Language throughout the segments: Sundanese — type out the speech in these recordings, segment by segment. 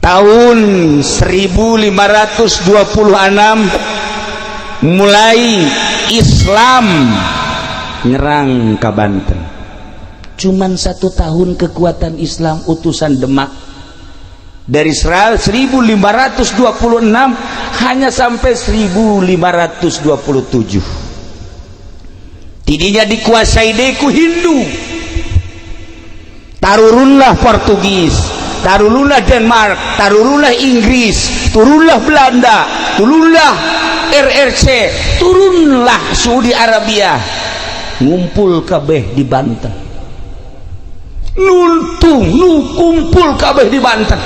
Tahun 1526 mulai Islam nyerang ke Banten. Cuman satu tahun kekuatan Islam, utusan Demak dari 1526 hanya sampai 1527. Tidinya dikuasai deui ku Hindu, tarurunlah Portugis, tarurunlah Denmark, tarurunlah Inggris, turunlah Belanda, turunlah RRC, turunlah Saudi Arabia, ngumpul kabeh di Banten. Nuntung nu kumpul kabeh di Banten,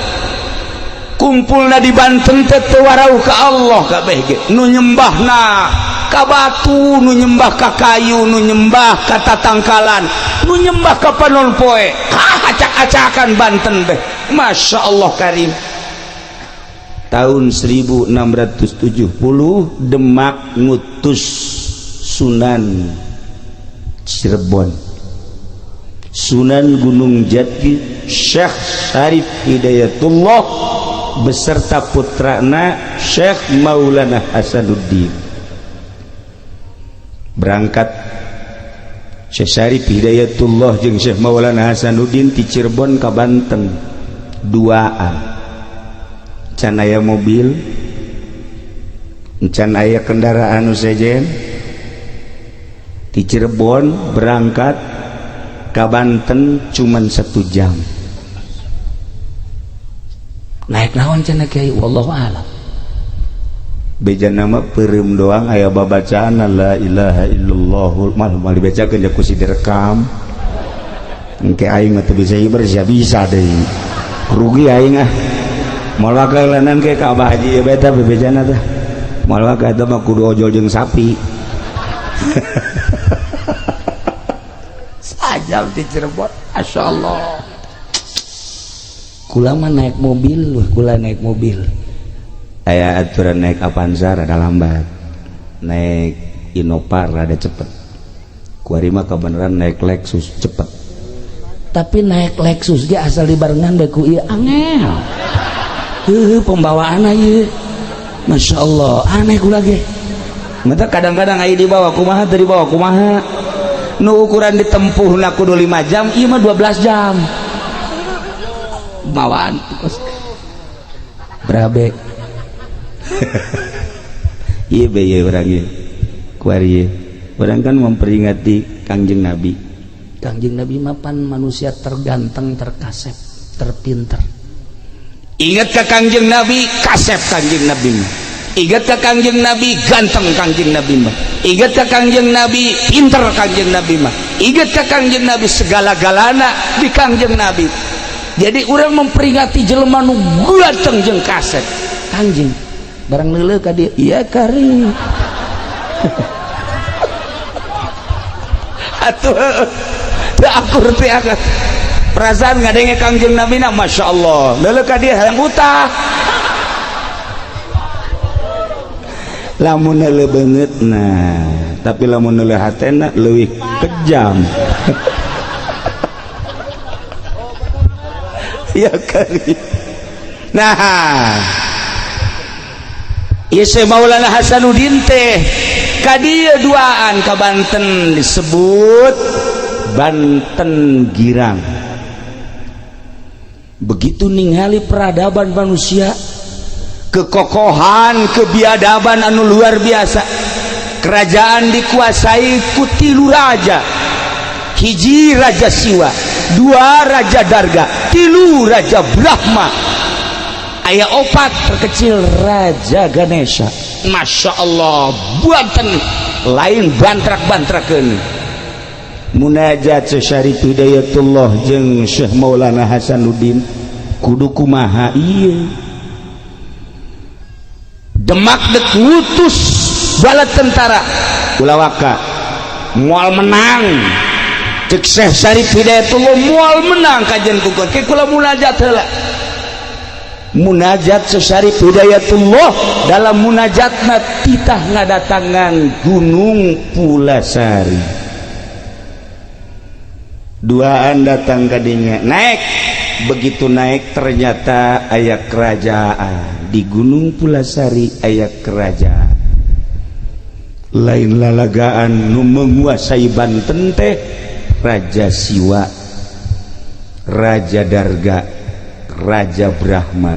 kumpulna di Banten teh teu warau ka Allah kabeh ge. Nu nyembahna ka batu, nu nyembah ka kayu, nu nyembah ka tatangkalan, nu nyembah ka panon poe. Acak-acakan Banten teh. Masya Allah Karim. Tahun 1670 Demak ngutus Sunan Cirebon, Sunan Gunung Jati, Syekh Syarif Hidayatullah beserta putrana Syekh Maulana Hasanuddin. Berangkat Syekh Syarif Hidayatullah jeung Syekh Maulana Hasanuddin di Cirebon ke Banten duaan. Can aya mobil, can aya kendaraan sejen. Di Cirebon berangkat ke Banten cuman 1 jam. Naik naon cenah, Kiai? Wallahu alam. Beja nama peureum doang, aya babacaan la ilaha illallah mal mal dibacakeun ja ku si direkam. Engke aing mah teu bisa hiber sia, bisa deui, rugi aing. Ah, moal wakalanan ke ka Abah Haji ieu beta bebejana teh. Moal waka eta mah, kudu ojol jeung sapi. Sajam di Cirebon. Masya Allah. Kula mah naik mobil, wah, kula naik mobil aya aturan. Naik Avanza rada lambat, naik Innova rada cepet. Kuari mah kebenaran naik Lexus cepet, tapi naik Lexus ge asal dibarengan bae ku ieu angel. Heuh, pembawaan ieu Masya Allah aneh. Kula ge mata kadang-kadang aya dibawa kumaha teu dibawa kumaha. Nu ukuran ditempuh na kudu 5 jam, ieu mah 12 jam bawaan berabe. Iya be, iya orang ieu kuari ieu. Orang kan memperingati Kangjeng Nabi. Kangjeng Nabi mapan manusia terganteng, terkasep, terpinter. Ingat ke Kangjeng Nabi, kasep Kangjeng Nabi mah. Ingat ke Kangjeng Nabi, ganteng Kangjeng Nabi mah. Ingat ke Kangjeng Nabi, pinter Kangjeng Nabi mah. Ingat ke Kangjeng Nabi, segala-galana di Kangjeng Nabi. Jadi orang memperingati jelema nu ganteng jeung kasep Kangjeng, barang leuleuh ka dieu, iya kari atuh teu akur teh akan perasaan ngadenge Kangjeng Nabi na. Masya Allah, leuleuh ka dieu hayang utah. Lamun leuleuh beungeut, nah, tapi lamun leuleuh hatena leuwih kejam. Ya kali. Nah, ieu Maulana Hasanuddin teh ka dieu duaan ka Banten, disebut Banten Girang. Begitu ningali peradaban manusia, kekokohan, kebiadaban anu luar biasa. Kerajaan dikuasai ku tilu raja. Hiji Raja Siwa, dua Raja Darga, tilu Raja Brahma, aya opat terkecil Raja Ganesha. Masya Allah, Banten lain bantrak-bantrakeun. Munajat Syarif Hidayatullah jeung Syekh Maulana Hasanuddin, kudu kumaha ieu? Demak dek ngutus bala tentara, ulah waka, moal menang. Cek Syekh Syarif Hidayatullah, moal menang kajian kukur ke kula munajat heula. Munajat Syekh Syarif Hidayatullah, dalam munajatna titah ngadatangan Gunung Pulasari. Duaan datang kadinya, naik Begitu naik ternyata aya kerajaan di Gunung Pulasari, aya kerajaan lain lalagaan nu menguasai Banten teh Raja Siwa, Raja Darga, Raja Brahma,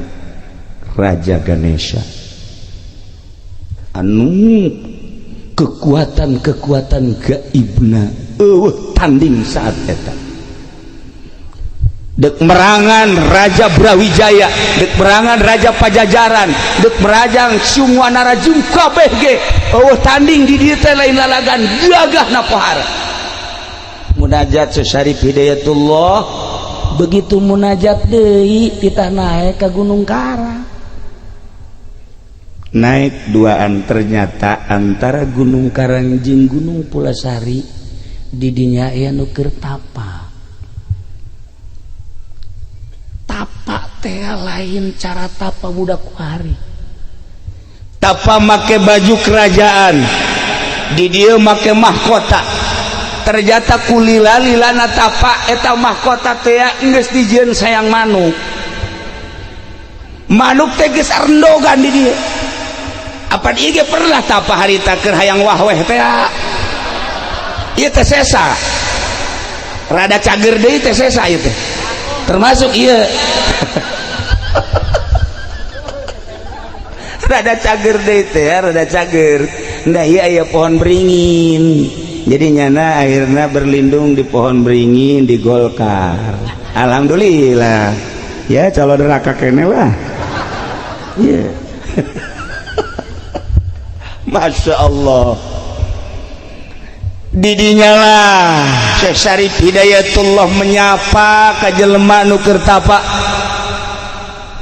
Raja Ganesha, anu kekuatan-kekuatan gaibna eueuh tanding saat eta. Dek merangan Raja Brawijaya, dek merangan Raja Pajajaran, dek merajang semua narajung kabeh ge eueuh tanding di dieu teh, lain lalagan gagah na pohara. Munajat Syarif Hidayatullah, begitu munajat deui titah naik ke Gunung Karang. Naik duaan, ternyata antara Gunung Karang jeung Gunung Pulasari didinya aya nu keur tapa. Tapa teh lain cara tapa budak kuari. Tapa make baju kerajaan, di dieu make mahkota. Ternyata kulila lilana tapa, eta mahkota teh geus dijieun sayang manuk. Manuk teh geus arendogan di dieu. Apa ieu ge pernah tapa harita keur hayang wahweh teh? Ieu teh sesa rada cager deui teh, sesa ieu teh termasuk ieu rada cager deui teh, rada cager. Nah, ieu aya pohon beringin, jadi nyana akhirnya berlindung di pohon beringin di Golkar. Alhamdulillah ya, calon neraka kene lah yeah. Masya Allah, didinya lah Syekh Syarif Hidayatullah menyapa ka jelema nu keur tapa.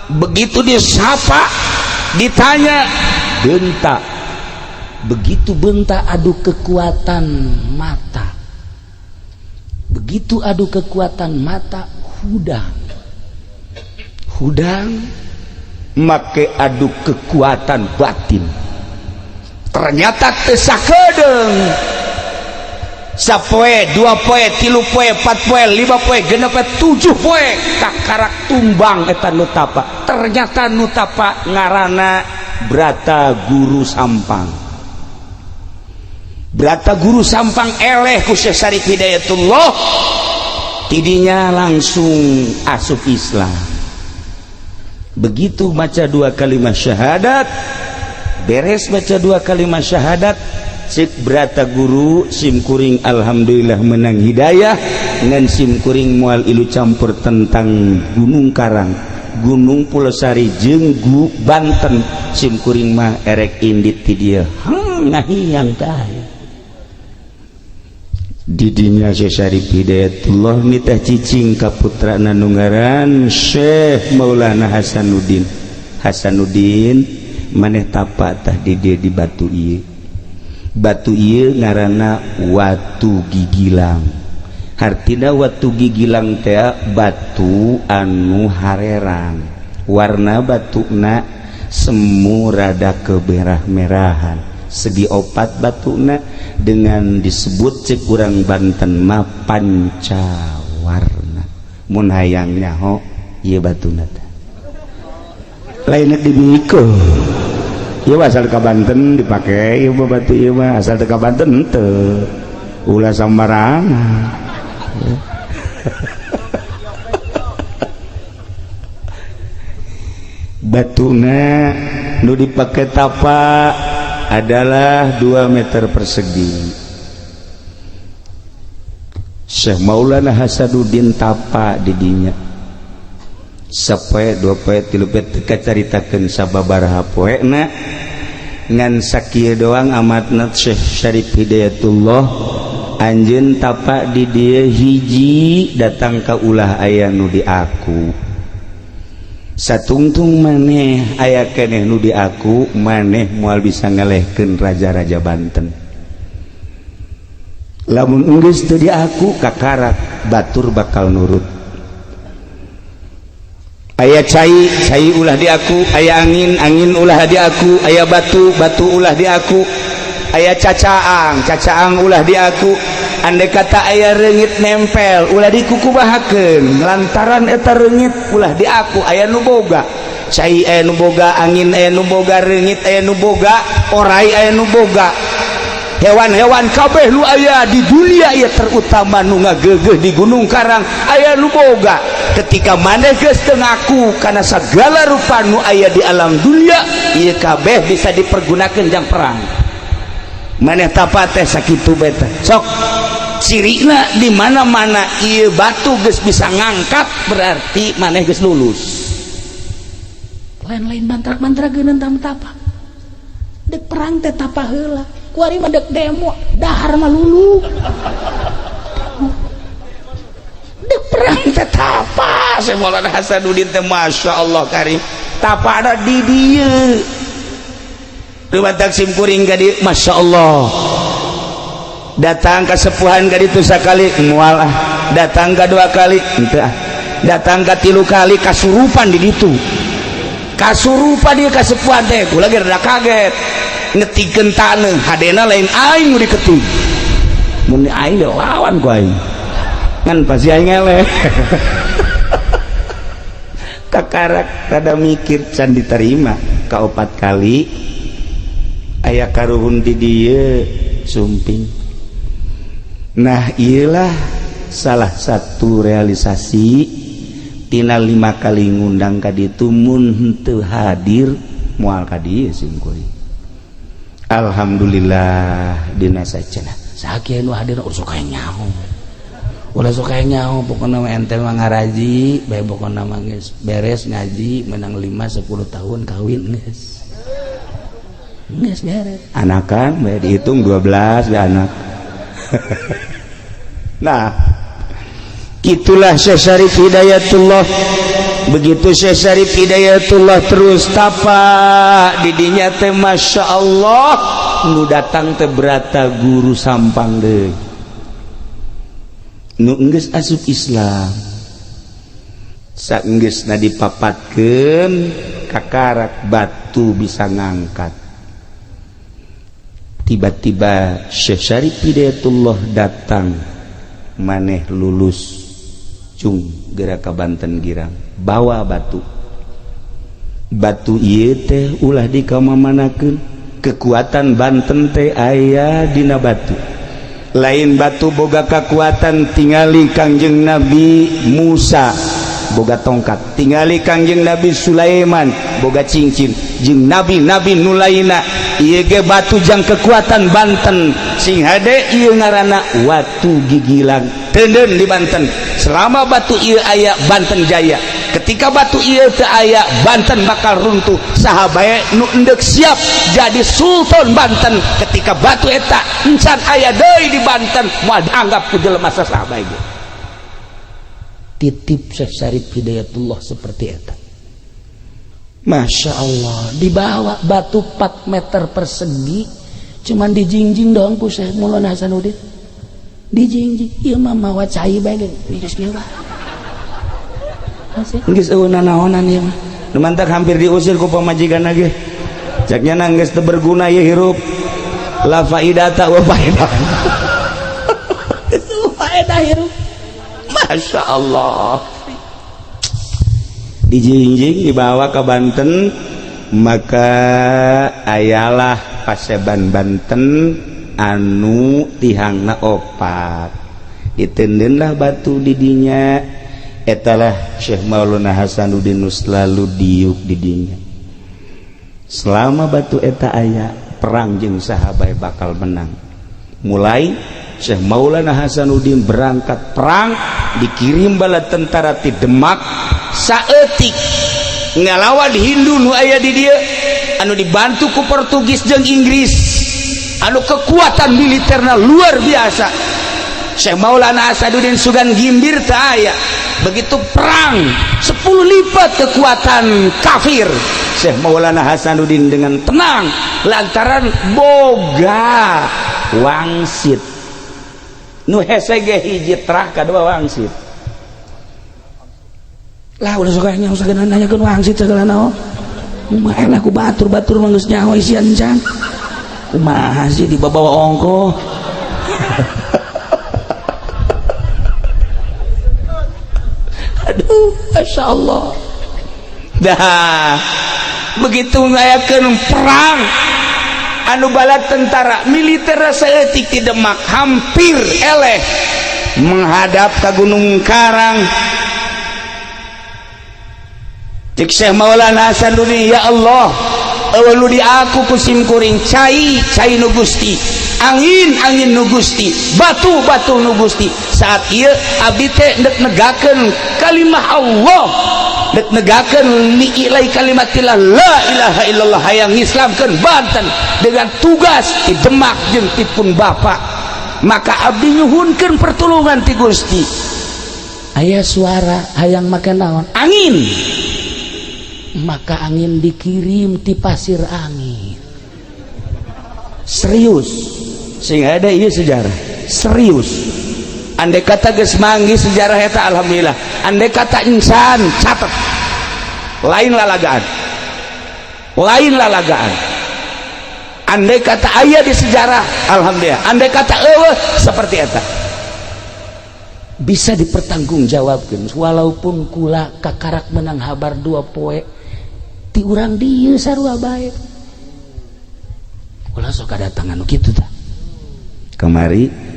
Begitu disapa, ditanya bentak, begitu bentak adu kekuatan mata, begitu adu kekuatan mata hudang hudang make adu kekuatan batin, ternyata teu sakedeung. Sapoe, dua poe, tilu poe, empat poe, lima poe, genep poe, tujuh poe, kakarak tumbang eta nu tapa. Ternyata nu tapa ngaranna Brata Guru Sampang. Brata Guru Sampang eleh ku Syekh Syarif Hidayatullah, tidinya langsung asup Islam. Begitu maca dua kalimat syahadat, beres baca dua kalimat syahadat, cek Brata Guru, "Sim kuring alhamdulillah menang hidayah, ngan sim kuring moal ilu campur tentang Gunung Karang, Gunung Pulosari jeung Banten. Sim kuring mah erek indit ti dieu." Ngahiyang tah didinya Syekh Syarif Hidayatullah nitah cicing ka putrana nu ngaran Syekh Maulana Hasanuddin. "Hasanuddin, maneh tapa tah di dieu di batu ieu." Batu ieu ngaranna Watu Gigilang. Hartina Watu Gigilang teh batu anu harerang, warna batuna semu rada kemerah-merahan, segi opat batuna, dengan disebut cek urang Banten mah pancawarna. Mun hayang nyaho ieu batuna teh lain dibiko. Ieu asal ka Banten dipake ieu mah, batu ieu mah asal teu ka Banten henteu, ulah sambarangan. Batuna nu dipake tapa adalah 2 meter persegi. Syekh Maulana Hasanuddin tapa didinya sapoe, dua poe, tilu poe, teu kacaritakeun sababaraha poena, ngan sakieu doang amatna Syekh Syarif Hidayatullah anjeun tapa di dieu hiji datang ka ulah aya nu di aku, satungtung maneh aya keneh nu di aku, maneh moal bisa ngalehkeun raja-raja Banten. Lamun enggeus teu di aku, kakarak batur bakal nurut. Aya cai, cai ulah di aku, aya angin, angin ulah di aku, aya batu, batu ulah di aku, aya cacaang, cacaang ulah di aku, Andai kata aya reungit nempel, ulah dikukumahakeun, lantaran eta reungit ulah diaku aya nu boga cai, aya nu boga angin, aya nu boga reungit, aya nu boga orai, aya nu boga hewan-hewan kabeh nu aya di dunia ieu, terutama nu ngagegeh di Gunung Karang aya nu boga. Ketika maneh geus teu ngaku kana segala rupa nu aya di alam dunia ieu, kabeh bisa dipergunakan jang perang. Maneh tapa teh sakitu beta. Sok cirina di mana-mana ieu batu geus bisa ngangkat, berarti maneh geus lulus. Lain-lain mantrak-mantra geuneun tapa dek perang teh, tapa heula. Kuari mah dek demo, dahar mah lulu. Dek perang teh tapa. Syekh Maulana Hasanuddin teh, Masya Allah karim, tapa ada di dieu. Dumatak sim kuring ka dieu, Masya Allah, datang ke sepuhan ka ditu sakali, moal ah. Datang ke dua kali, henteu ah. Datang ke tilu kali, kasurupan di ditu, kasurupan dia kasepuhan teh. Kula ge rada kaget ngetikeun taneuh, hadena lain aing nu diketik. Mun aing lawan ku aing kan pasti aing eleh. Kakarak rada mikir, can diterima. Kaopat kali aya karuhun di dieu sumping. Nah, iyalah salah satu realisasi tina lima kali ngundang ka ditu. Mun henteu hadir, moal ka dieu sim kuring. Alhamdulillah dina sacenah. Sakieu nu hadir, ulah sok aya nyaho, ulah sok aya nyaho. Pokona mah ente mah ngaraji bae, pokona mah geus beres ngaji menang 5 10 tahun kawin, geus geus beres. Anakan bae dihitung 12 bae anak. Nah, itulah Syekh Syarif Hidayatullah. Begitu Syekh Syarif Hidayatullah terus tapa didinya teh, Masya Allah, nu datang teh berata guru Sampang deui nu enggeus asup Islam. Saenggeusna dipapatkeun, kakarak batu bisa ngangkat. Tiba-tiba Syekh Syarif Hidayatullah datang, "Maneh lulus, cung, gerak ke Banten Girang, bawa batu. Batu ieu teh ulah dikamamanakeun. Kekuatan Banten teh aya dina batu. Lain batu boga kekuatan, tingali Kangjeng Nabi Musa boga tongkat, tingali Kangjeng Nabi Sulaiman boga cincin, jeung nabi-nabi nu lainna. Ieu ge batu jang kekuatan Banten. Sing hade, ieu ngaranna watu gigilang, tenden di Banten. Selama batu ieu aya, Banten jaya. Ketika batu ieu teu aya, Banten bakal runtuh. Saha bae nu endek siap jadi sultan Banten, ketika batu eta encan aya deui di Banten, moal dianggap ku jelema saha bae ge." Titip Syekh Syarif Hidayatullah seperti eta. Masya Allah, dibawa batu 4 meter persegi, cuman dijingjing doang ku Syekh Maulana Hasanuddin. Dijingjing, ieu mah mawa cai bae ge geus kieu bae. Geus eueuh nanaonan ieu mah. Nu mantak hampir diusir ku pamajikan ge. Caknya geus teu berguna ieu hirup. La faidata wa faedah. Faedah hirup. Masya Allah, dijingjing, dibawa ke Banten. Maka ayalah Paseban Banten anu tihangna opat, ditendenlah batu didinya. Etalah Syekh Maulana Hasanuddin nu selalu diuk didinya. Selama batu eta aya, perang jeung saha bae bakal menang. Mulai Syekh Maulana Hasanuddin berangkat perang, dikirim bala tentara ti Demak saeutik ngalawan Hindu nu aya di dieu, anu dibantu ku Portugis jeung Inggris, anu kekuatan militerna luar biasa. Syekh Maulana Hasanuddin sugan gimbir teu aya. Begitu perang, 10 lipat kekuatan kafir. Syekh Maulana Hasanuddin dengan tenang lantaran boga wangsit. Nu hese ge hiji terah, kadua wangsit. Lah, ulah sok nyaho sagala, nanyakeun wangsit segala naon. Kumaha lah ku batur-batur mah geus nyaho isian can. Kumaha sih dibawa ongko. Masya Allah. Dah begitu ngayakeun perang anu bala tentara militer saeutik di Demak hampir eleh menghadap ke Gunung Karang. Cek Syekh Maulana Hasanuddin, ya Allah, eueuh nu di aku ku sim kuring cai cai nu Gusti, angin angin nu Gusti, batu batu nu Gusti. Saat ieu abdi teh ndek negakeun kalimah Allah, dek negakeun li'ilai kalimatillah la ilaha illallah, hayang ngislamkeun Banten dengan tugas di Demak jeung ti pun bapak, maka abdi nyuhunkeun pertolongan ti Gusti. Aya suara hayang make naon? Angin. Maka angin dikirim ti pasir angin. Serius, sehingga ada ieu sejarah serius. Andai kata geus manggih sejarah eta alhamdulillah, andai kata insan catat, lain lalagaan, lain lalagaan. Andai kata aya di sejarah alhamdulillah, andai kata eueuh seperti eta bisa dipertanggungjawabkan. Walaupun kula kakarak menang habar dua poe ti urang dieu sarua bae, kula sok kadatangan nu kitu tah. Kemari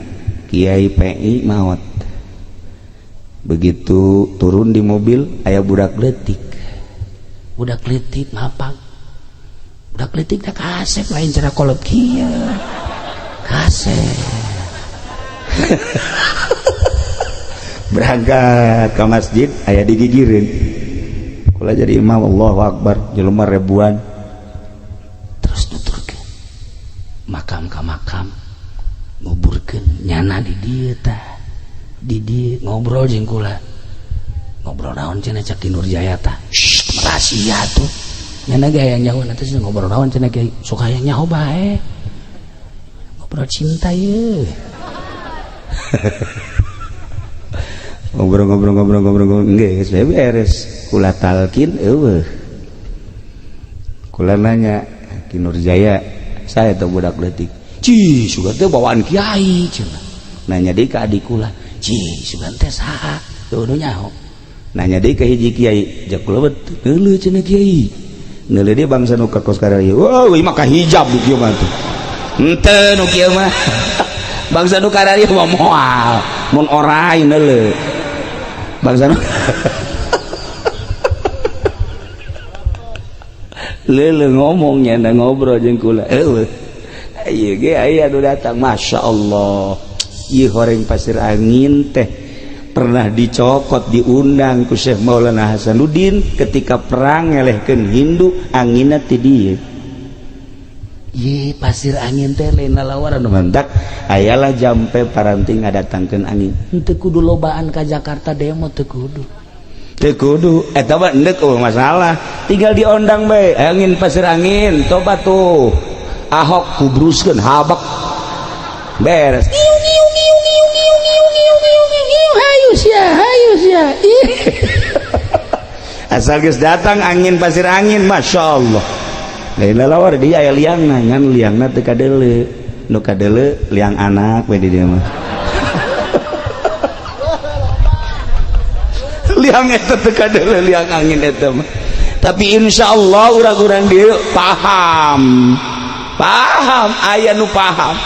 Kiai PI maot, begitu turun di mobil aya budak leutik, budak leutik ngapak, budak leutik dah kasep, lain cara kolot kieu kasep. Berangkat ke masjid aya digigireun, kula jadi imam, Allahu Akbar, jelema ribuan. Terus nuturkeun makam ka makam, nguburkeun nyana di dieu tah, di dieu ngobrol jeung kula, ngobrol naon cenah cak Ki Nurjaya tah, shh rahasia tuh nyana ge hayang nyaho, nanti sih ngobrol naon cenah kiai, sok hayang nyaho bae, ngobrol cinta ye. Ngobrol-ngobrol-ngobrol-ngobrol geus beres, kula talkin eueuh, kula nanya Ki Nurjaya, saya teh budak leutik, ci sugan teh bawaan kiai cenah, nanya deui ka adik kula, ci sugan teh saha, teu nyaho, nanya deui ka hiji kiai, jak kula betul neuleuh cenah kiai, neuleuh deui bangsa nu ka kos kararieu, wah ieu mah ka hijab nu kieu mah tuh, henteu nu kieu mah bangsa nu kararieu mah moal mun orai neuleuh bangsa nu leuleuh ngomongnya na ngobrol jeung kula eueuh ieu ge aya nu datang, Masya Allah, ieu horeng pasir angin teh pernah dicokot, diundang ku Syekh Maulana Hasanuddin ketika perang ngelehkeun Hindu, anginna ti dieu. Ye pasir angin teh lain lalawaran mantak ayalah jampe paranting ngadatangkeun angin. Henteu kudu lobaan ka Jakarta demo, teu kudu. Teu kudu eta mah endek eueuh masalah, tinggal diondang bae angin pasir angin toba tuh Ahok kubruskeun habak beres. Ngiu ngiu ngiu ngiu ngiu ngiu ngiu ngiu ngiu hayu sia hayu sia. Asal geus datang angin pasir angin Masya Allah. Lain lalawar dia aya liangna, ngan liangna teu kadeuleu, nu kadeuleu liang anak we di dieu mah. Liang eta teu kadeuleu, liang angin eta mah. Tapi insyaallah urang-urang dieu paham, paham, aya nu paham.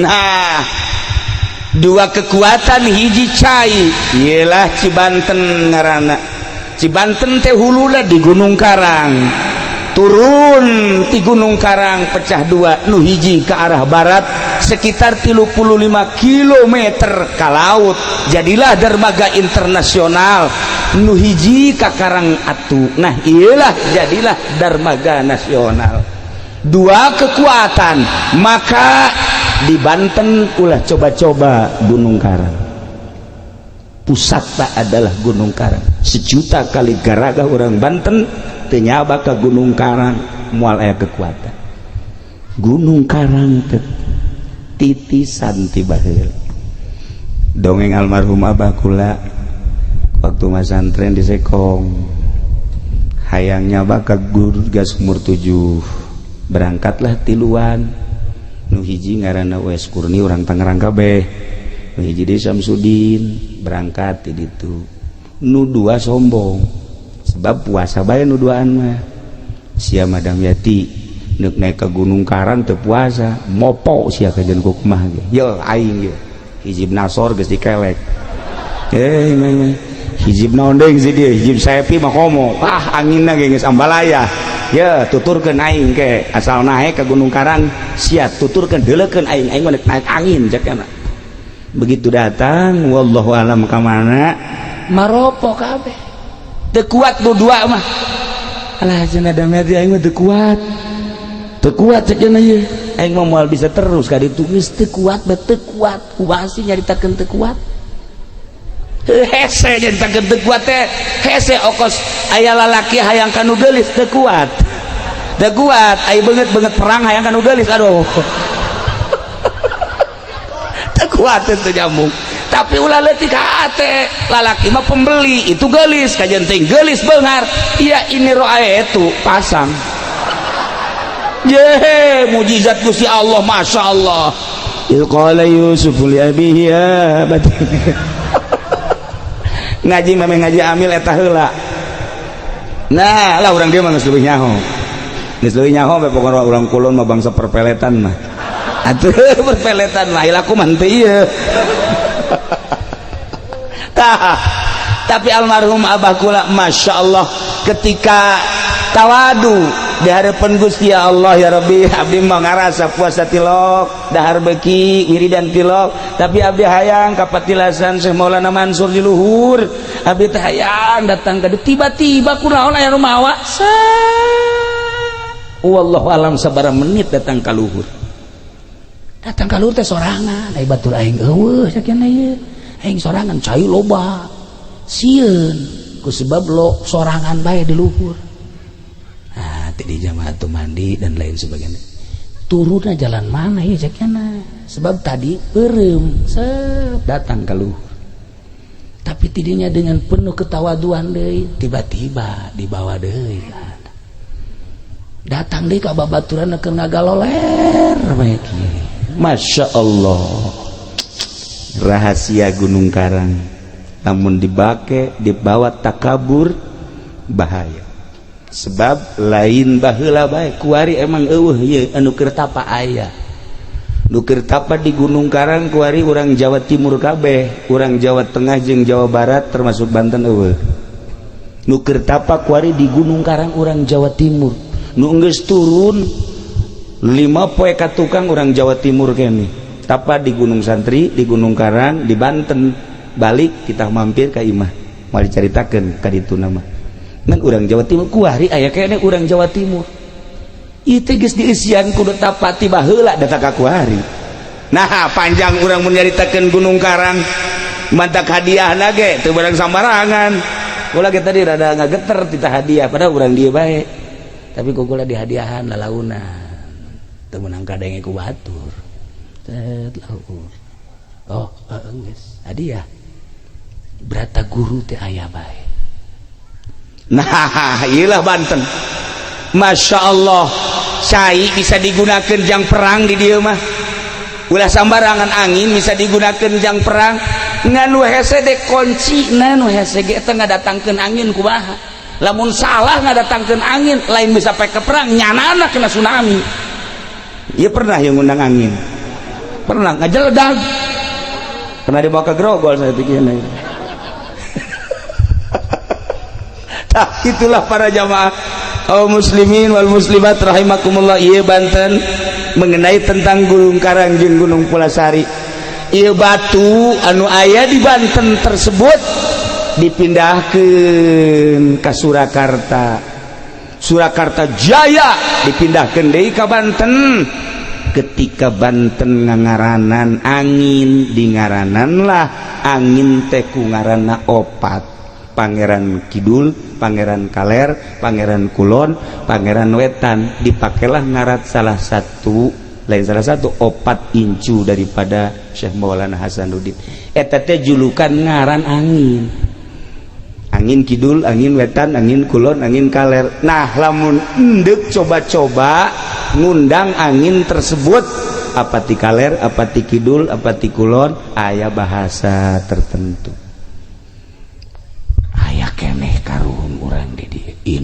Nah, dua kekuatan hiji cai ialah Cibanten ngaranna. Cibanten teh huluna di Gunung Karang, turun di Gunung Karang pecah dua, nu hiji ke arah barat sekitar 35 km ke laut, jadilah dermaga internasional. Nu hiji ka Karang Atu, nah iyalah jadilah dermaga nasional. Dua kekuatan, maka di Banten ulah coba-coba Gunung Karang, pusatna adalah Gunung Karang. Sejuta kali garaga orang Banten teu nyaba ka Gunung Karang, moal aya kekuatan. Gunung Karang teh titisan ti baheula. Dongeng almarhum abah kula waktu masantren di Sekong, hayang nyaba ka guru gas umur 7, berangkatlah tiluan. Nu hiji ngaranna Wes Kurni urang Tangerang kabeh, nu hiji deui Samsudin, berangkat ti ditu. Nu dua sombong sebab puasa bae nu duaan mah. Sia Madam Yati neuk naik ke Gunung Karang teu puasa, mopo sia kajen ku kumaha ge. Ye aing ye hizib nasor geus dikelek. Eh mah hizib naon deui si dieu, hizib saepi mah komo. Ah, anginna ge geus ambalaya. Ye tuturkeun aing ke asal naik ke Gunung Karang sia tuturkeun deuleukeun aing, aing mah naik angin cek kana. Begitu datang wallahu alam ka mana maropo kabeh. Teu kuat nu dua mah. Alah cenah Damyati aing mah teu kuat. Teu kuat cek cenah ieu. Aing mah moal bisa terus ka ditu geus teu kuat bae teu kuat. Kumaha sih nyaritakeun teu kuat? Hese nyaritakeun teu kuat teh. Hese okos aya lalaki hayang ka nu geulis teu kuat. Teu kuat, aya beungeut-beungeut perang hayang ka nu geulis aduh. Teu kuat teu nyambung. Tapi ulah leutik hate, lalaki mah pembeli itu geulis kajen teh geulis beunghar. Iya ini roa itu pasang. Ye mujizat Gusti Allah Masya Allah. Idh qala Yusuf li abihi ya abati. Ngaji mah ngaji amil eta heula. Nah lah urang dia mah geus leuwih nyaho. Geus leuwih nyaho bae pokona urang kulon mah bangsa perpeletan mah. Atuh perpeletan mah hilaku mah henteu ieu. Tah, tapi almarhum abah kula Masya Allah ketika tawadu di hadapan Gusti Allah, ya Rabbi abdi mah ngarasa puasa tilok dahar beki wiridan tilok, tapi abdi hayang kapatilasan Syekh Maulana Mansur di luhur, abdi teh hayang datang ka tiba-tiba kunaon aya nu mawa. Wallahu alam sabaraha menit datang ka luhur, datang ka luhur teh sorangan ai batur aing eueuh sakieu ieu aing sorangan cai loba sieun ku sebab lo sorangan bae di luhur. Nah tadi jamaah tuh mandi dan lain sebagainya, turunnya jalan mana ya cekna sebab tadi beureum set datang ke luhur, tapi tidinya dengan penuh ketawaduan deui tiba-tiba dibawa deui datang deui ka babaturan keur ngagaloler bae kieu. Masya Allah rahasia Gunung Karang namun dibake dibawa takabur bahaya sebab lain baheula bae kuari emang eueuh ieu anu keur tapa aya nu keur tapa di Gunung Karang kuari urang Jawa Timur kabeh, urang Jawa Tengah jeung Jawa Barat termasuk Banten eueuh. Nu keur tapa kuari di Gunung Karang urang Jawa Timur, nu geus turun 5 poe ka tukang urang Jawa Timur kene tapa di Gunung Santri, di Gunung Karang, di Banten, balik kita mampir ka imah mau dicaritakeun ka ditu nama ngan urang Jawa Timur kuari aya kene urang Jawa Timur ieu teh geus dieusian kudu tapa ti baheula datang ka kuari. Nah panjang urang mun nyaritakeun Gunung Karang mantak hadiahna ge teu barang sambarangan. Kula ge tadi rada ngageter tita hadiah padahal urang dieu bae, tapi ku kula dihadiahan lalaunan teu meunang kadenge ku batur set laur oh geus hadiah berata guru teh aya bae. Nah iyalah Banten Masya Allah cai bisa digunakan jang perang di dieu mah ulah sambarangan, angin bisa digunakan jang perang ngan nu hese de kunci na nu hese ge teh ngadatangkeun angin kumaha lamun salah ngadatangkeun angin lain bisa pake perang nyanana kena tsunami. Ieu pernah yang ngundang angin, pernah ngajeledag, pernah dibawa ke Grogol saya pikirnya. Nah, itulah para jamaah kaum muslimin wal muslimat rahimakumullah. Ieu Banten mengenai tentang Gunung Karang jeung Gunung Pulasari. Ieu batu anu aya di Banten tersebut dipindahkeun ka Surakarta, Surakarta Jaya dipindahkeun deui ka Banten. Ketika Banten ngangaranan angin, dingaranan lah angin teh ku ngaranna opat, Pangeran Kidul, Pangeran Kaler, Pangeran Kulon, Pangeran Wetan. Dipakailah ngarat salah satu, lain salah satu opat incu daripada Syekh Maulana Hasanuddin. Eta teh julukan ngaran angin, angin kidul, angin wetan, angin kulon, angin kaler. Nah lamun endek coba-coba ngundang angin tersebut apa ti kaler, apa ti kidul, apa ti kulon, aya bahasa tertentu.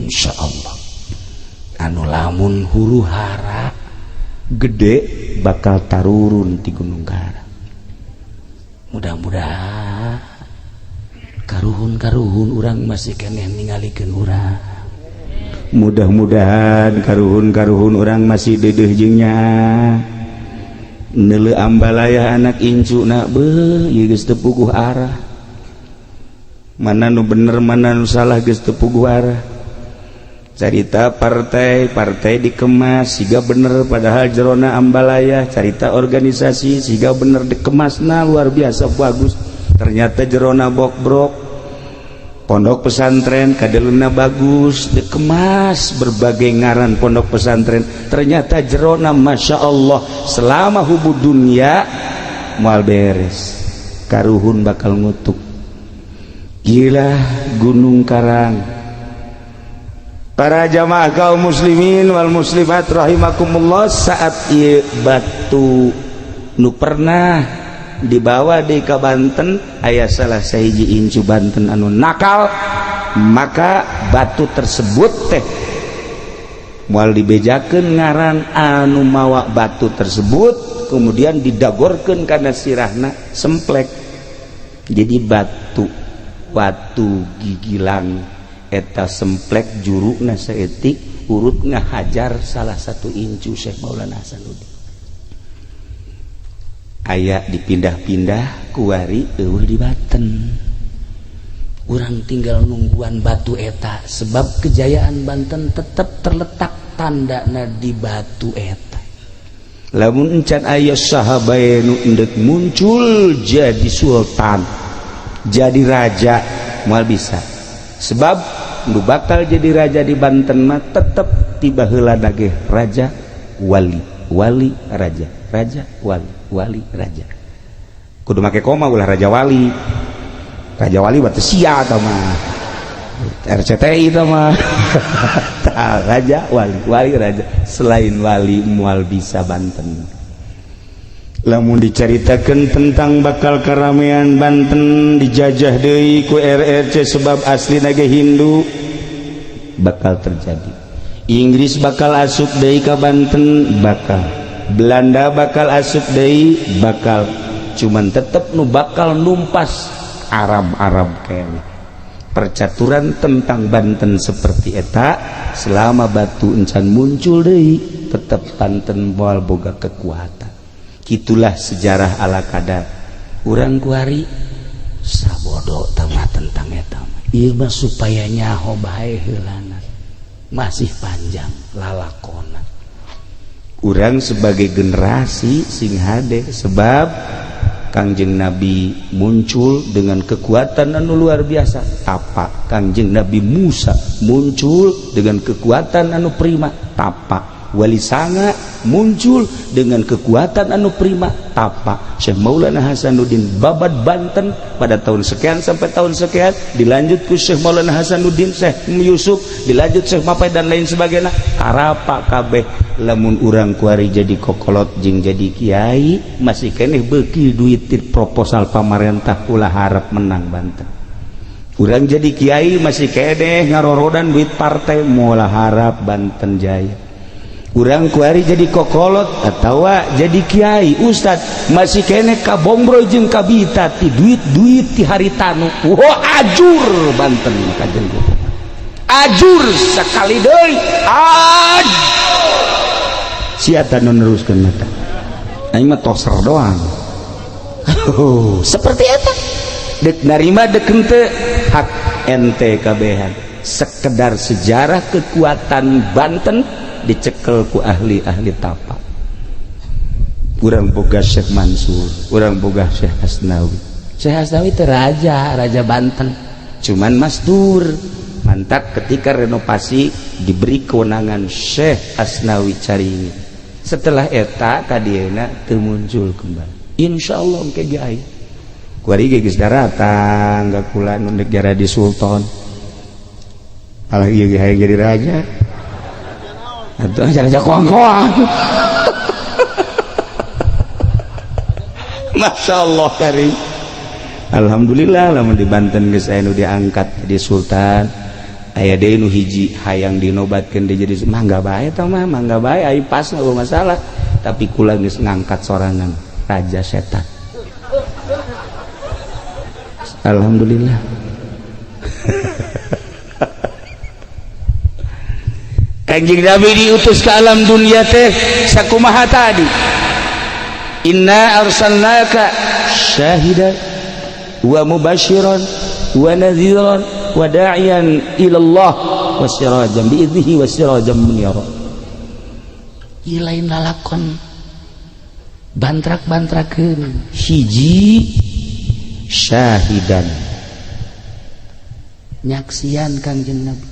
Insya Allah anu lamun huru hara gede bakal tarurun di Gunung Karang. Mudah-mudahan karuhun-karuhun urang masih keneh ningalikeun urang. Mudah-mudahan karuhun-karuhun urang masih dedeh jeung nyaah neuleu ambalaya anak incu na beuh ieu geus teu puguh arah, mana nu bener mana nu salah geus teu puguh arah. Carita partai partai dikemas siga bener padahal jerona ambalaya, carita organisasi siga bener dikemasna luar biasa bagus, ternyata jerona bokbrok. Pondok pesantren kadeluna bagus dikemas berbagai ngaran pondok pesantren, ternyata jerona Masya Allah selama hubu dunia moal beres, karuhun bakal ngutuk. Gila Gunung Karang. Para jamaah kaum muslimin wal muslimat rahimakumullah, saat ieu batu nu pernah dibawa di ka Banten aya salah sahiji incu Banten anu nakal, maka batu tersebut teh moal dibejakeun ngaran anu mawa batu tersebut, kemudian didagorkeun kana sirahna semplek. Jadi batu watu gigilang eta semplek jurukna saeutik urut ngahajar salah satu incu Syekh Maulana Hasanuddin. Aya dipindah-pindah kuari eueuh di Banten. Urang tinggal nungguan batu eta sebab kejayaan Banten tetap terletak tandana di batu eta. Lamun encan aya sahabat nu endek muncul jadi sultan, jadi raja moal bisa. Sebab nu bakal jadi raja di Banten mah tetep tiba heula ge raja wali, wali raja, raja wali, wali raja. Kudu make koma ulah raja wali. Raja wali berarti sia tah mah. RCTI tah mah. Tah raja wali, wali raja. Selain wali moal bisa Banten. Lamun dicaritakeun tentang bakal keramaian Banten dijajah deui ku RRC sebab aslina ge Hindu bakal terjadi. Inggris bakal asup deui ka Banten bakal. Belanda bakal asup deui bakal, cuman tetep nu bakal numpas Arab-Arab kene. Percaturan tentang Banten seperti eta selama batu encan muncul deui tetep Banten moal boga kekuatan. Gitulah sejarah ala kadar. Urang kuari sabodo tama tentang eta. Ieu mah supaya nyaho bae heulana. Masih panjang lalakona. Urang sebagai generasi sing hade sebab Kangjeng Nabi muncul dengan kekuatan anu luar biasa tapa. Kangjeng Nabi Musa muncul dengan kekuatan anu prima tapa. Wali Sanga muncul dengan kekuatan anu prima tapa. Syekh Maulana Hasanuddin babad Banten pada tahun sekian sampai tahun sekian, dilanjut ku Syekh Maulana Hasanuddin, Syekh Yusuf, dilanjut Syekh Mapai dan lain sebagainya. Karapa kabeh lamun urang kuari jadi kokolot jeung jadi kiai masih keneh beuki duit proposal pamarentah ulah harap menang Banten. Urang jadi kiai masih keneh ngarorodan duit partai moal harap Banten jaya. Urang kuari jadi kokolot atawa jadi kiai ustad masih keneh kabongbro jeung kabita ti duit-duit ti haritanu. Wah, ajur Banten kajen ajur sekali deui ajur. Siapa nu neruskeun mata aing mah toser doang. Oh, seperti eta dek narima dek henteu hak ente kabehan. Sekedar sejarah kekuatan Banten dicekel ku ahli-ahli tapa. Urang boga Syekh Mansur, urang boga Syekh Hasnawi. Syekh Hasnawi itu raja, raja Banten. Cuman masdur. Mantap ketika renovasi diberi kewenangan Syekh Asnawi Caringin. Setelah eta kadieuna teu muncul kembali. Insyaallah engke ge aya. Kuari ge geus daratang ka kula nu negara di sultan. Alah ieu ge hayang jadi raja. Atuh raja koang-koang. Masya Allah karim. Alhamdulillah lamun di Banten geus aya nu diangkat jadi sultan. Aya deui nu hiji hayang dinobatkeun deui jadi mangga bae tah mah, mangga bae, ai pas nggak masalah. Tapi kula geus ngangkat sorangan raja setan. Alhamdulillah. Kanjeng Nabi diutus ke alam dunia teh sakumaha tadi. Inna arsalnaka syahidan wa mubasyiran wa nadhiran wa da'iyan ila Allah wa sirajan bi idnihi wa sirajan munira. Ieu lain lalakon bantrak-bantrakeun. Hiji syahidan, nyaksian Kangjeng Nabi.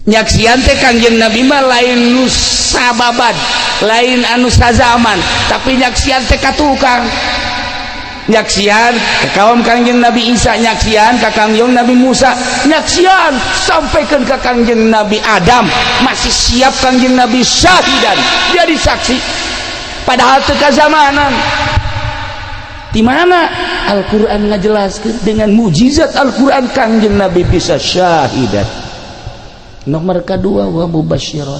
Nyaksian teh Kangjeng Nabi mah lain nu sababad, lain anu sazaman, tapi nyaksian teh ka tukang. Nyaksian ka kaum Kangjeng Nabi Isa, nyaksian ka Kangjeng Nabi Musa, nyaksian sampaikan ka Kangjeng Nabi Adam, masih siap Kangjeng Nabi syahidan, jadi saksi. Padahal teu kazamanan. Di mana Al-Qur'an ngajelaskeun dengan mukjizat Al-Qur'an Kangjeng Nabi bisa syahidan. Nomor kedua wa mubasyiron.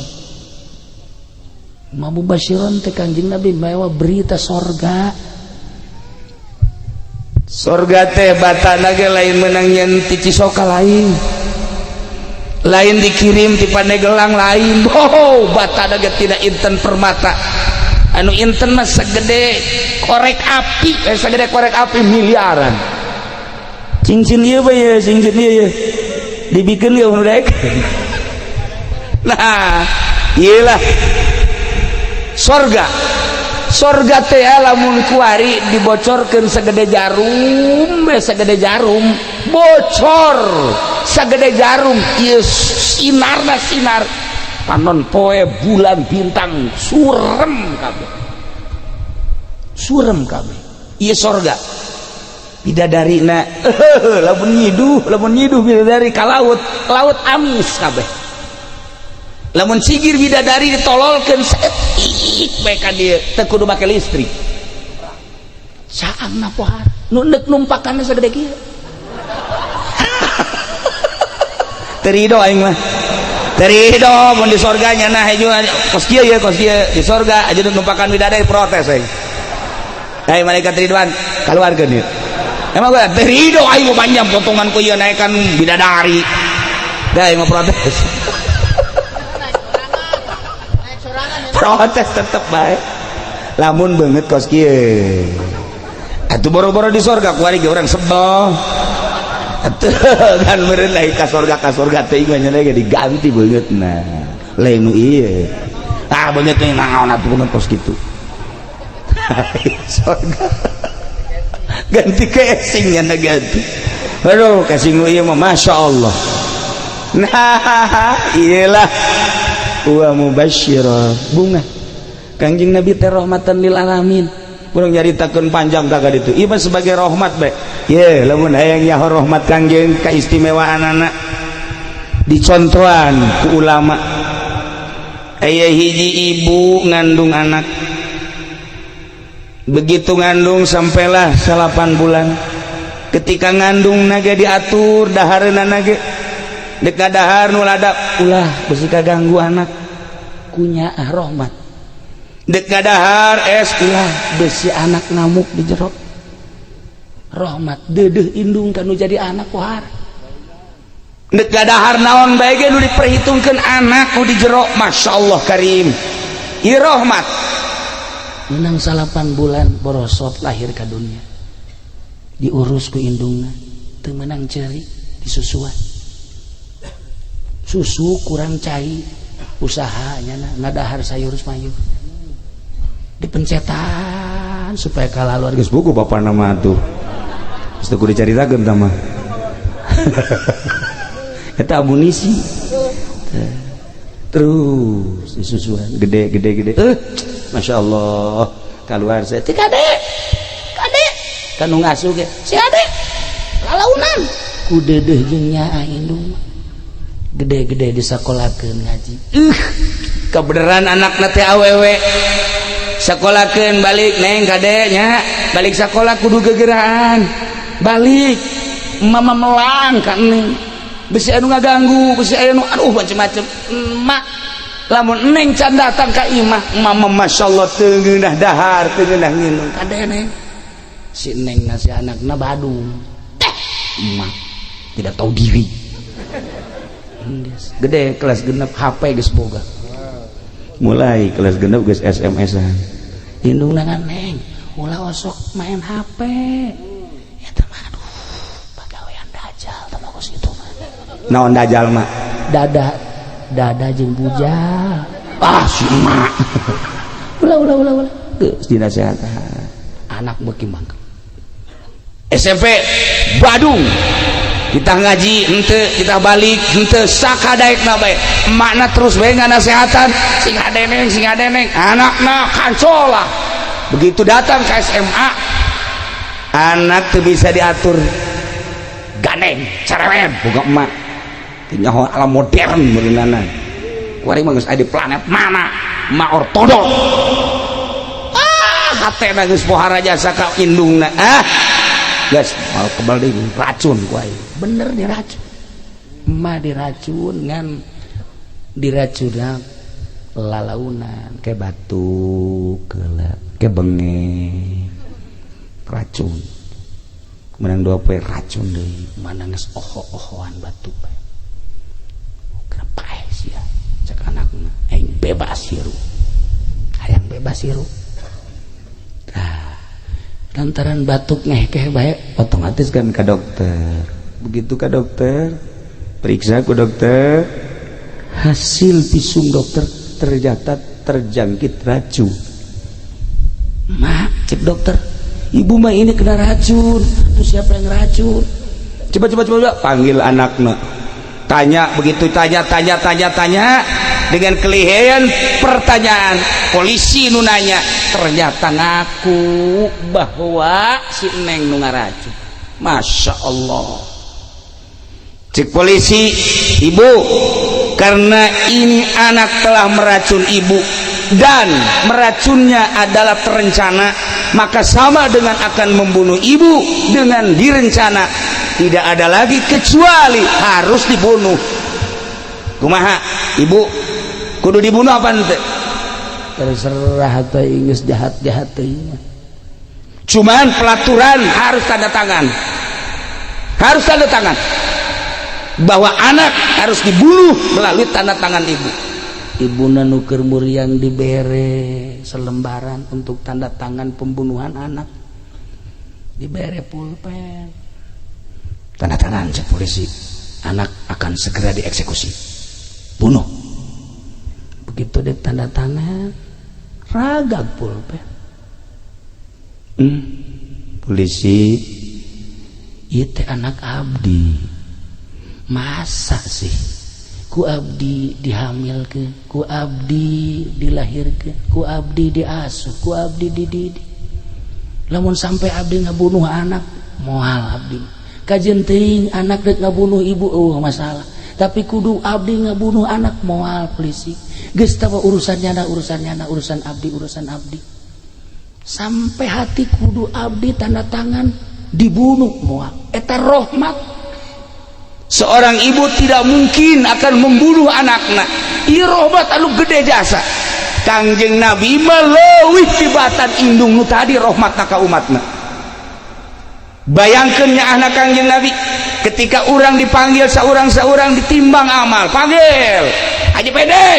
Ma mubasyiron teh Kangjeng Nabi mawa berita sorga. Sorga teh batana ge lain menang nyen ti Cisoka lain. Lain dikirim ti Pandeglang lain. Oh, batana ge tidak inten permata. Anu inten mah segede korek api, segede korek api miliaran. Cincin ieu bae ye, cincin ieu ye. Dibikeun ge nu daek. Nah, iyalah sorga. Sorga teh lamun kuari dibocorkeun segede jarum, segede jarum, bocor segede jarum, ieu sinarna sinar panon poe bulan bintang surem kabeh. Surem kabeh. Ieu sorga. Bidadarina lamun nyiduh bidadari ka laut, laut amis kabeh. Lamun sigir bidadari ditololkeun saeutik bae ka dieu, teu kudu make listrik. Saangna pohar, nu neuk numpakanna sagede kieu. Teu rido aing mah. Teu rido mun di sorga nya nah hejo kos kieu ye, kos kieu di sorga aja numpakan bidadari protes aing. Hei malaikat Ridwan, keluarkeun ieu. Emang gue teu rido aing mah panjang potongan ku ieu naekan bidadari. Dah aing mah protes. Protes tetep bae. Lamun beungeut kos kieu. Atuh boro-boro di sorga kuari ge urang sebel. Atuh kan meureun lain ka sorga teh mah nya ge diganti beungeutna. Lain nu ieu. Ah beungeut teh naon atuh beungeut kos kitu. Sorga. Ganti casing nya ganti. Aduh casing nu ieu mah masyaallah. Nah, iyalah wa mubasyira bunga. Kangjeng Nabi teh rahmatan lil alamin. Urang nyaritakeun panjang ka ditu. Ieu mah sebagai rahmat bae. Ye, lamun hayang nyaho rahmat Kangjeng kaistimewaanana dicontohan ku ulama. Aya hiji ibu ngandung anak. Begitu ngandung sampailah 8 bulan. Ketika ngandung naga diatur dahareuna nage. Dek dahar nu ladap ulah besi kaganggu anak. Kunyaah rahmat. Dek dahar es ulah besi anak ngamuk di jero. Rahmat deudeuh indung kanu jadi anak pohar. Dek dahar naon bae ge nu diperhitungkeun anak nu di jero, masyaallah karim. Ieu rahmat. Menang 8 bulan borosot lahir ka dunia. Diurus ku indungna, teu meunang ceuri disusuan. Susu kurang cai, usahanya ngadahar sayur mayur. Dipencetan supaya kalaluar geus buku bapana mah atuh. Geus teu kudu dicaritakeun tah mah. Eta amunisi. Terus disusuan gede gede gede. Masya Allah keluar saya ti kade kade kanu ngasuh ge si ade lalaunan ku deudeuh jeung nyaah indung gede-gede disakolakeun ngaji. Kebenaran anakna teh awewe sakolakeun balik neng kade nya balik sakola kudu gegeraan balik mama melang ka neng Bisi anu ngaganggu, bisi anu, aduh, macem-macem. Emak lamun neng can datang ka imah, mama masya Allah teu ngeunah dahar, teu ngeunah nginum. Kadene si neng ngasih anakna Badung teh, emak tidak tahu diri. Gede kelas 6, HP geus boga. Mulai kelas 6 geus SMS-an. Indungna, "Neng, ulah osok main HP eta mah, aduh, pagawean dajal teh bagus itu mah." Naon dajal, Mak? Dada, dada jeung bujal. Ah, si emak. Ulah, ulah, ulah, ulah. Geus dinasehatan. Anak beuki mangke. SMP Badung, kita ngaji henteu, kita balik henteu, sakadaekna bae emakna terus bae nganasehatan, "Sing hadeneng, sing hadeneng." Anakna kancola. Begitu datang ke SMA, anak tuh bisa diatur, gandeng, cerewet. Boga emak teu nyaho alam modern meureunana. Kuari mah geus aya di planet mana, emak ortodok. Ah, hatena geus pohara jasa ka indungna. Ah, geus moal kebal deui, racun ku aing. Bener diracun, emak diracun, ngan diracunna lalaunan. Ke batuk keula, ke bengek, racun. Menang 2 poe racun deui. Mana geus oho-ohoan batuk bae. Kenapa sih ya, cek anakna, "Aing bebas hirup, hayang bebas hirup." Nah, lantaran batuk ngehkeh bae. Otomatis kan ke dokter. Begitu ke dokter, periksa ke dokter, hasil visum dokter ternyata terjangkit racun. "Mak," cek dokter, "ibu mah ini kena racun." "Tuh, siapa yang racun?" Coba, coba, coba, panggil anaknya, tanya. Begitu tanya, tanya, tanya, tanya, dengan kelihayan pertanyaan polisi nu nanya, ternyata ngaku bahwa si neng nu ngaracun. Masya Allah. Cek polisi, "Ibu, karena ini anak telah meracun ibu dan meracunnya adalah terencana, maka sama dengan akan membunuh ibu dengan direncana. Tidak ada lagi kecuali harus dibunuh. Kumaha, ibu, kudu dibunuh apa ente?" Terserah teh, geus jahat-jahat teh. Cuman pelaturan harus tanda tangan, harus tanda tangan bahwa anak harus dibunuh melalui tanda tangan ibu. Ibuna nu keur muriang dibere selembaran untuk tanda tangan pembunuhan anak, dibere pulpen, "Tanda tangan," cek polisi, "anak akan segera dieksekusi, bunuh." Begitu dek tanda tangan, ragag pulpen. Polisi. "Itu anak abdi, masa sih ku abdi dihamil ke, ku abdi dilahirkan, ku abdi diasuh, ku abdi dididik, lamun sampai abdi ngabunuh anak, moal abdi. Kajeun teuing anak dek ngabunuh ibu, oh, masalah, tapi kudu abdi ngabunuh anak, moal. Polisi, geus tahu urusannya na, urusannya na, urusan abdi, urusan abdi. Sampai hati kudu abdi tanda tangan dibunuh, moal." Eta rahmat. Seorang ibu tidak mungkin akan membunuh anaknya. Ieu rahmat anu gede jasa. Kangjeng Nabi mah leuwih tibatan indung nu tadi rahmatna ka umatna. Bayangkeun nyaahna Kangjeng Nabi ketika orang dipanggil seorang-seorang, ditimbang amal, panggil Haji Pede.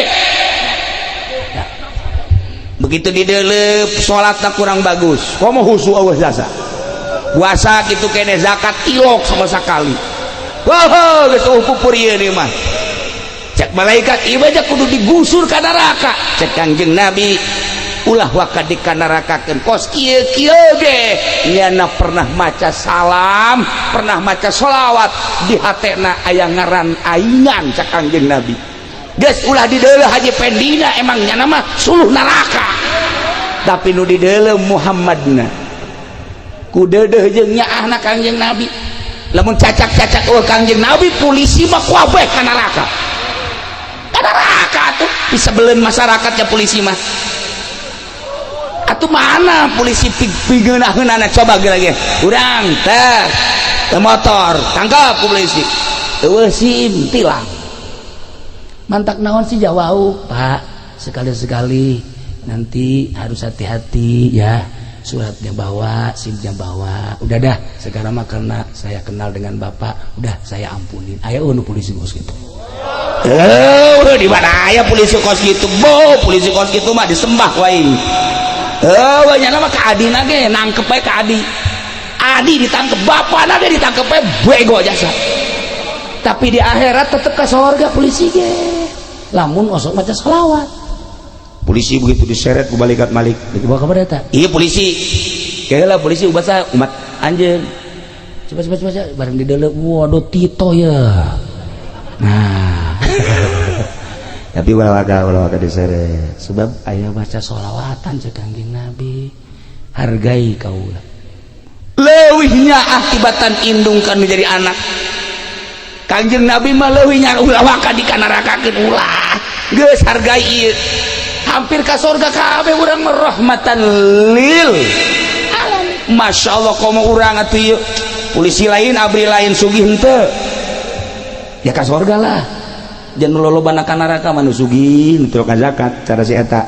Ya. Begitu didelep, salatna kurang bagus, komo husu, euweuh jasa, puasa gitu kene, zakat ilok sama sekali. Wah, geus pupur ieu mah. Cek malaikat, "Ieu aja kudu digusur ka neraka." Cek Kangjeng Nabi, "Ulah waka dikanarakakeun, kos kieu kieu ge nyana pernah maca salam, pernah maca sholawat, di hatena aya ngaran aingan." Cek Kangjeng Nabi, "Geus, ulah dideuleu Haji Pendina, emang nyana mah suluh neraka, tapi nu dideuleu Muhammadna." Ku deudeuh jeung nyaahna Kangjeng Nabi. Lamun cacak-cacak, oh, Kangjeng Nabi, polisi mah kuabeh ka neraka, ka neraka tuh bisa belen masyarakatnya polisi mah. Atuh mana polisi pigeunah-geunahna, coba lagi urang teh motor tangkap ku polisi. Eueuh SIM tilang. Mantak naon sih jawau, Pak? Sekali-sekali nanti harus hati-hati ya, suratnya bawa, SIM-nya bawa. Udah dah, sekarang mah karena saya kenal dengan Bapak, udah saya ampunin. Ayo nu polisi kos gitu. Eh, di mana aya polisi kos gitu? Bo, polisi kos gitu mah disembah wae. Eh, nyana mah ka adina ge nangkep bae ka adi. Adi ditangkep, bapana ge ditangkep bae bego jasa. Tapi di akhirat tetep ke sorga polisi ge. Lamun osok maca selawat. Polisi begitu diseret ku malaikat Malik. Dibawa ka mana eta? Iya polisi. Kayaknya polisi ubah umat anjeun. Coba coba coba bareng di dalam, waduh Tito ya. Nah. Tapi ulah waka diseret. Sebab aya baca sholawatan cek Kangjeng Nabi. Hargai kaula. Leuwihnya akibatan indung kan menjadi anak. Kangjeng Nabi mah leuwihnya ulah waka dikanarakakeun ulah. Geus hargai ieu. Hampir ka sorga kabeh urang mah rahmatan lil alamin. Masya Allah komo urang atuh ieu. Polisi lain abri lain sugih henteu. Ya ka sorga lah. Jangan lolobana ka neraka mah nu sugih nu teu zakat cara si eta.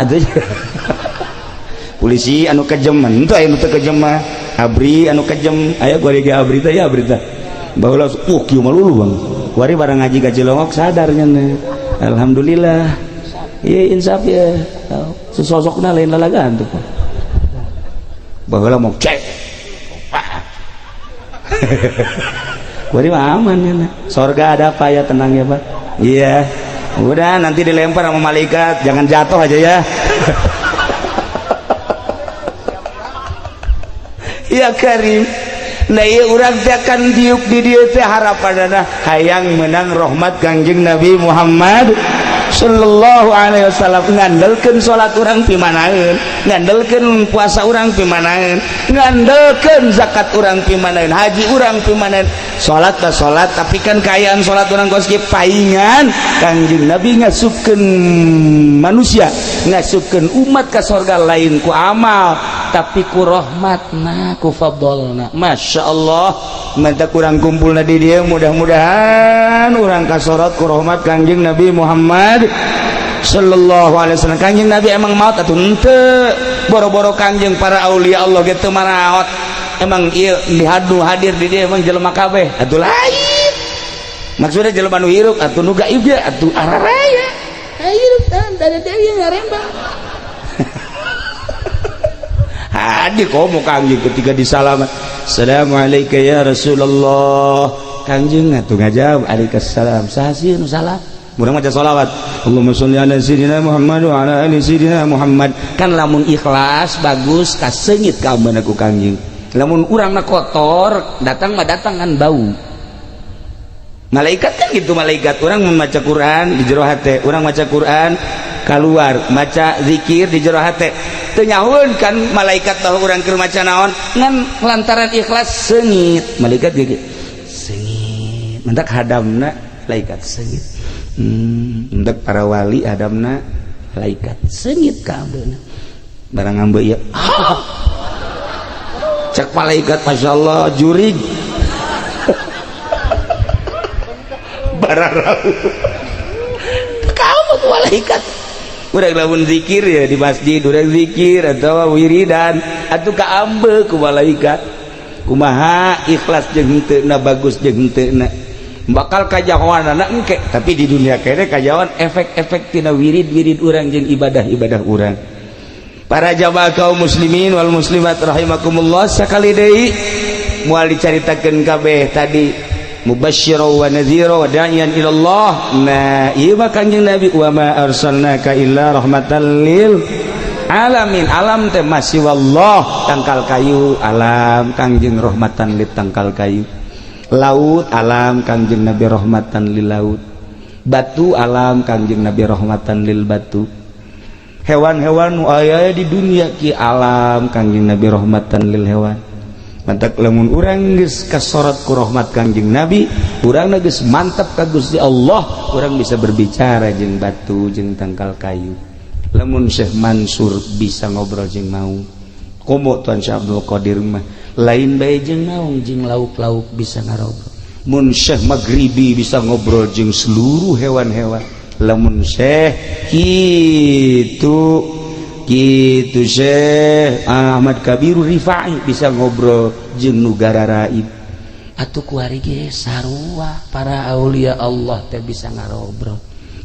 Atuh polisi anu kejem henteu aya nu teu kejem mah. Abri anu kejem aya kuari ge abri teh ya abri teh. Baheula kieu mah lulu Bang. Kuari barang ngaji ka Cilongok sadar nya. Alhamdulillah. Iya insaf ya. Sesosokna lain lalagaan tuh. Baheula mau cek. Kuari mah aman ya. Sorga ada apa ya, tenang ya Pak. Iya. Udah nanti dilempar sama malaikat, jangan jatuh aja ya. Ya Karim. Nah iya urang teh akan diuk di dieu teh harapanana hayang menang rahmat Kangjeng Nabi Muhammad sallallahu alaihi wasallam. Ngandelkeun salat urang pimanaeun, ngandelkeun puasa urang pimanaeun, ngandelkeun zakat urang pimanaeun, haji urang pimanaeun. Salat tah salat, tapi kan kaayaan salat urang kos kieu paingan Kangjeng Nabi ngasupkeun manusia, ngasupkeun umat ka sorga lain ku amal tapi ku rahmatna, ku fadlna. Masya Allah, mantap kurang kumpulna di dieu, mudah-mudahan urang kasorot ku rahmat Kangjeng Nabi Muhammad sallallahu alaihi wasallam. Kangjeng Nabi emang maut atuh henteu, boro-boro Kangjeng para aulia Allah ge teu maraot. Emang ieu dihadu hadir di dieu emang jelema kabeh atuh lain. Maksudnya jelema nu hirup atuh nu gaib ge atuh araraya. Hirup tan dari deui ngarembang. Hadir komo Kangjeng ketika disalaman. Assalamualaikum ya Rasulullah. Kangjeng atuh ngajawab alaikumsalam. Saha sieun nu salam? Urang maca sholawat. Allahumma sholli ala sayyidina Muhammad wa ala ali sayyidina Muhammad. Kan lamun ikhlas bagus kaseungit ka ameuna ku Kangjeng. Lamun urangna kotor, datang mah datang kan bau. Malaikat kan gitu, malaikat urang membaca Quran di jero hate, urang maca Quran keluar, maca zikir di jero hate. Teu nyahueun kan malaikat tahu urang keur maca naon, ngan lantaran ikhlas seungit. Malaikat ge seungit. Mentak hadamna malaikat seungit. Mentak para wali hadamna malaikat seungit ka ambeuna. Barang ambe ieu. Cek malaikat Masya Allah jurig. Bararau. Kamu tuh malaikat. Udah lamun zikir ya di masjid, udah zikir atau wiridan atau ka ambe ku malaikat. Kumaha ikhlas jeung henteu na, bagus jeung henteu na. Bakal kajahoanana engke, tapi di dunia kene kajahoan efek-efek tina wirid-wirid urang jeung ibadah-ibadah urang. Para jamaah kaum muslimin wal muslimat rahimakumullah, sakali deui moal dicaritakeun kabeh tadi mubasysyira wa nadhira wa da'iyan ila Allah. Nah, ieu mah Kangjeng Nabi wa ma arsalnaka illa rahmatan lil alamin. Alam teh masih wallah, tangkal kayu alam Kangjeng rahmatan lil tangkal kayu. Laut alam Kangjeng Nabi rahmatan lil laut. Batu alam Kangjeng Nabi rahmatan lil batu. Hewan-hewan nu aya di dunia ki alam Kangjeng Nabi rahmatan lil hewan. Mantak lamun urang geus kasorot ku rahmat Kangjeng Nabi, urang geus mantap ka Gusti Allah, urang bisa berbicara jeung batu jeung tangkal kayu. Lamun Syekh Mansur bisa ngobrol jeung maung, komo Tuan Syekh Abdul Qadir mah lain bae jeung maung, jeung lauk-lauk bisa ngarobrol. Mun Syekh Maghribi bisa ngobrol jeung seluruh hewan-hewan, lamun Syekh kitu kitu, Syekh Ahmad Kabiru Rifai bisa ngobrol jeung nu gararaib. Atuh kuari ge sarua, para aulia Allah teh bisa ngarobrol.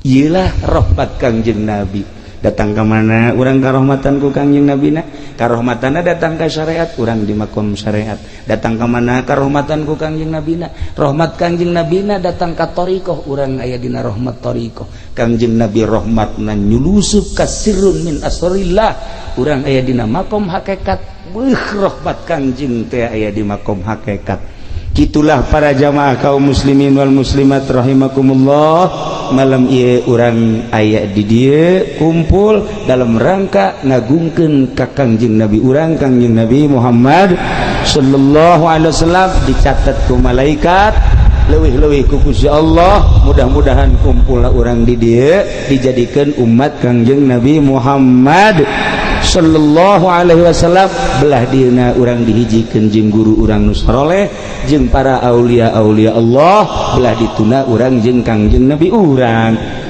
Iyalah rahmat Kangjeng Nabi. Datang ke mana urang karohmatan ku Kangjeng Nabi na? Karohmatana datang ke syariat, urang di makom syariat. Datang ke mana karohmatan ku Kangjeng Nabi na? Rahmat Kangjeng Nabi na datang ka thoriqoh, urang aya dina rahmat thoriqoh. Kangjeng Nabi rahmatna nyulusup ka sirrun min asrorillah, urang aya dina makom hakikat. Beuh, rahmat Kangjeng teh aya di makom hakikat. Gitulah para jamaah kaum muslimin wal muslimat rahimakumullah. Malam ieu urang aya di dieu kumpul dalam rangka ngagungkeun ka Kangjeng Nabi urang, Kangjeng Nabi Muhammad sallallahu alaihi wasallam. Dicatat ku malaikat, leuwih-leuwih ku Gusti Allah. Mudah-mudahan kumpul urang di dieu dijadikan umat Kangjeng Nabi Muhammad sallallahu alaihi wasallam. Belah dina urang dihijikeun jeung guru urang nu saroleh, jeung para aulia aulia Allah. Belah dituna urang jeung Kangjeng Nabi urang.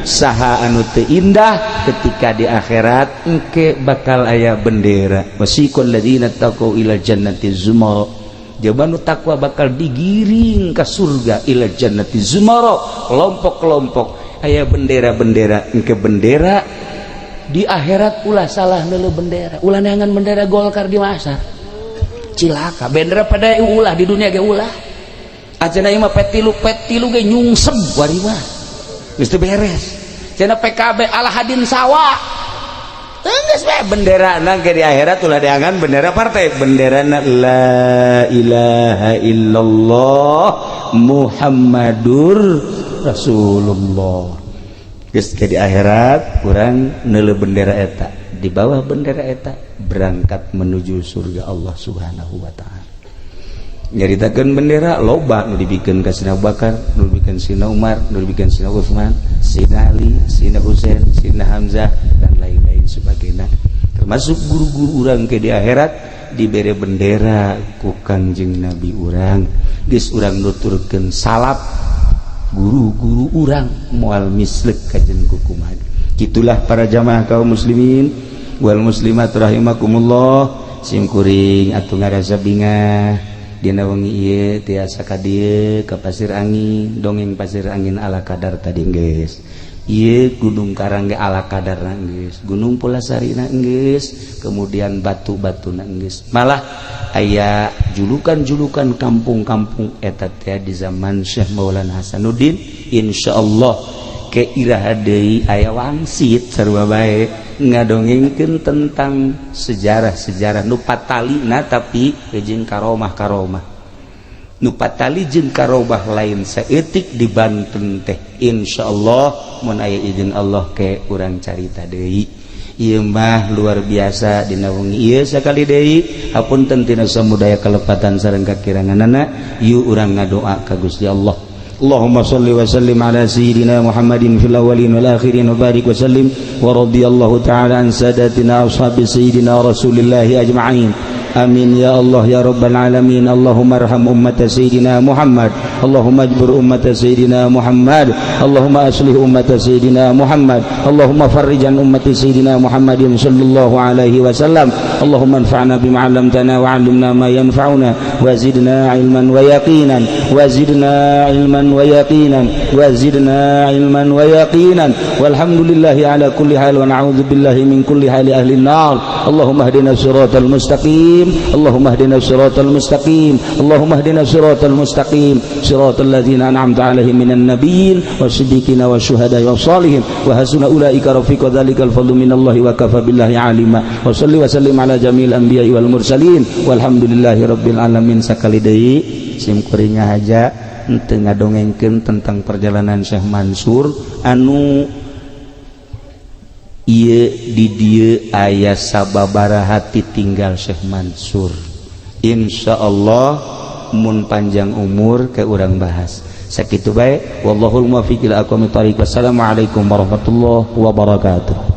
Saha anu teu indah ketika di akhirat engke bakal aya bendera, wasiqal ladzina taqau ila jannati zumara. Jaban nu takwa bakal digiring ke surga, ila jannati zumara, kelompok-kelompok, aya bendera-bendera. Engke bendera Di akhirat ulah salah nelu bendera, ulah neangan bendera Golkar di mahsar, cilaka. Bendera pada ulah, di dunia ge ulah. Aja mah P3, P3 ge nyungsep wari mah geus teu beres. Cenah PKB ala hadin sawa. Geus we bendera nang ke di akhirat ulah diangan bendera partai, bendera la ilaha illallah Muhammadur Rasulullah. Geus ke di akhirat urang neuleuh bendera eta, di bawah bendera eta berangkat menuju surga Allah Subhanahu wa taala. Nyaritakeun bendera, loba nu dibikeun ka Sina Bakar, nu dibikeun Sina Umar, nu dibikeun Sina Utsman, Sina Ali, Sina Husain, Sina Hamzah, dan lain-lain sebagainya. Termasuk guru-guru urang ke di akhirat dibere bendera ku Kangjeng Nabi urang. Geus urang nuturkeun salaf guru-guru urang, moal mislek kajen kukumaha. Gitulah para jamaah kaum muslimin wal muslimat rahimakumullah. Sim kuring atuh ngarasa bingah dina wengi ieu tiasa ka dieu ka Pasir Angin. Dongeng Pasir Angin ala kadar tadi geus, ieu Gunung Karang ge ala kadar geus, Gunung Pulasari geus, kemudian batu-batu geus, malah aya julukan-julukan kampung-kampung eta teh di zaman Syekh Maulana Hasanuddin. Insyaallah ke iraha deui aya wangsit, sarua bae ngadongengkeun tentang sejarah-sejarah nu patalina, tapi jeung karomah-karomah nu patali jeung karomah lain saeutik di Banten teh. Insyaallah mun aya izin Allah ke urang carita deui. Ieu mah luar biasa dina wengi ieu. Sakali deui hapunten tina samudaya kalepatan sareng kakiranganana. Yuk, urang ngadoa ka Gusti Allah. اللهم صل وسلم على سيدنا محمد في الأولين والآخرين وبارك وسلم، ورضي الله تعالى عن ساداتنا أصحاب سيدنا رسول الله أجمعين. آمين يا الله يا رب العالمين. اللهم ارحم أمة سيدنا محمد، اللهم اجبر أمة سيدنا محمد، اللهم أصلح أمة سيدنا محمد، اللهم فرج عن أمة سيدنا محمد صلى الله عليه وسلم. اللهم انفعنا بما علمتنا وعلمنا ما ينفعنا وزدنا علما ويقينا، وزدنا علما ويقينا، وزدنا علما ويقينا. والحمد لله على كل حال ونعوذ بالله من كل حال أهل النار. اللهم اهدنا الصراط المستقيم، اللهم اهدنا الصراط المستقيم، اللهم اهدنا الصراط المستقيم، صراط الذين أنعمت عليهم من النبيين والصديقين والشهداء والصالحين، وحسن أولئك رفيقا. ذلك الفضل من الله وكفى بالله عليما. وصلي وسلم على جميع الأنبياء والمرسلين، والحمد لله رب العالمين. Sakali deui sim kuring aja henteu ngadongengkeun tentang perjalanan Syekh Mansur anu ieu di dieu aya sababaraha tinggal Syekh Mansur. Insyaallah mun panjang umur ke urang bahas. Sakitu bae, wallahul muwaffiq ila aqwamit thariq. Wassalamualaikum warahmatullahi wabarakatuh.